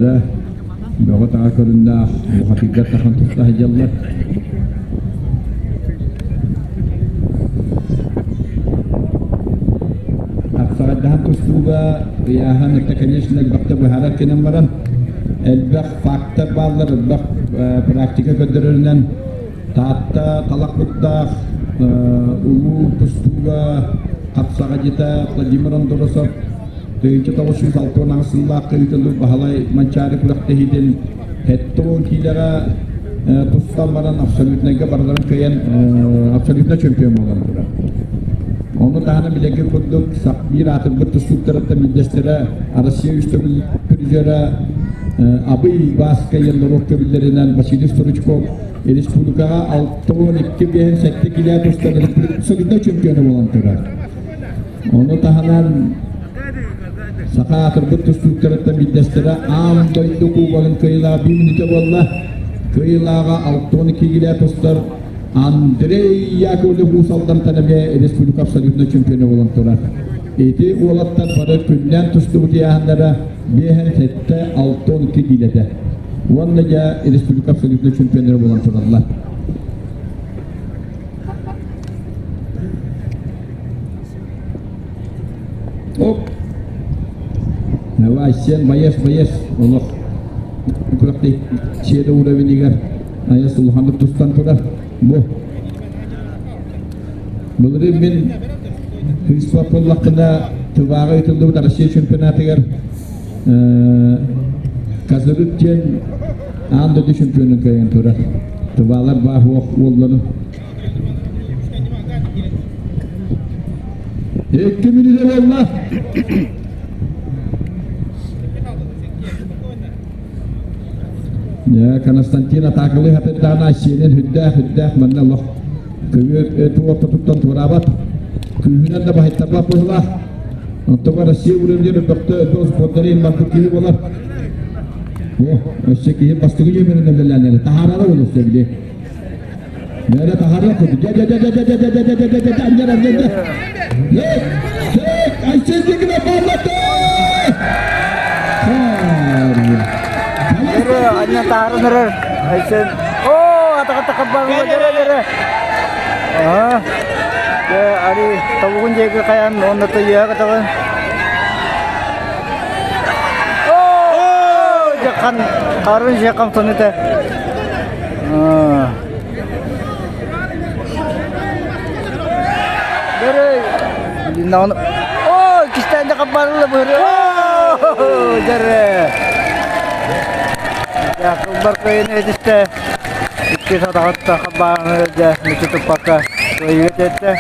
Бөрө бөҕө-таҕа көрүннээх бухатыырдар тахан тутта сылдьаллар. Хапсаҕайдаһан тустууга ыйааһын это, конечно, элбэхтэ быһаарар гынан баран, элбэх фактор бааллар, элбэх практика көрдөрөрүнэн Таатта талахпыттаах улуу тустууга хапсаҕайдьыта Владимир Андросов 1968 сыллаахха ыытыллыбыт Баһылай Манчаары күрэхтэһиитин 70 киилэҕэ тустан баран абсолютнайга барыларын кыайан абсолютно чемпион буолан турар. Ону таһынан билэргэ курдук биир аатырбыт тустууктарыттан биирдэстэрэ Россия үс төгүл призера Абый Бааска диэн норуот көбүллэринэн Василий Стручков республикаҕа 62 биэһин сэттэ килэ тустан абсолютно чемпиона буолан турар. Ону таһынан саха аатырбыт тустууктарыттан биирдэстэрэ аан дойду кубогын кыайыылаах биир мүнүүтэ буолла. Кыайыылааҕа 62 килэ тустар Андрей Яковлев Уус Алдантан эмиэ республика абсолютно чемпиона буолан турар. Ити уолаттар бары күннээн тустубут ыйааһыннара биэһэн сэттэ 62 киилэтэ. Уонна дьэ республика абсолютно чемпионнара буолан тураллар. Оп! Давай, сен боец, боец. Олох күрэхтей сиэдэ уровенигэр айас улаханнык тустан турар. Бу. Былырыын мин Христоф буоллахпына Тываҕа ыытыллыбыт Россия чемпионатыгар Казырык диэн аан дойду чемпионун кыайан турар. Тывалар баар уолларын Икки мүнүүтэ буолла. Дьэ, Константин атаакалыы хатырдаана сиэнин үрдээх үрдээх манна олох көбүөр ортотуттан туораабат. Күүһүнэн да баһыйтарбат быһыылаах. Оттон Россия уровнер өлбөхтө өлбөх спордары барбыт киһи буолар. О, өссө киһи бастакы нүөмэрин үлэлээн таһаарара буолуо били. Нэрэ таһаарыах курдук. Дьэ, дьэ, дьэ, дьэ, дьэ, дьэ, дьэ, дьэ, дьэ, дьэ, дьэ, анньар, анньар, дьэ. Ек, сек, Айсен Дегина бааллатты! Нэрэ, анньан таһааран эрэр. Айсен. Оо, атака такаббар, дэрэ, дэрэ. Аа. Дьэ, ари тобугун диэки хайан, онно тыйыа кытаҕын. Оо, дьахан, харын жекам тоныта. Оо, кистээндэ хаппарылла быһыры. Оо, дьэрэ. Якубар кыйын этистэ. Икки сатаҕытта хабааны дьэ мүчү туппакка кыайыга тиэттэ.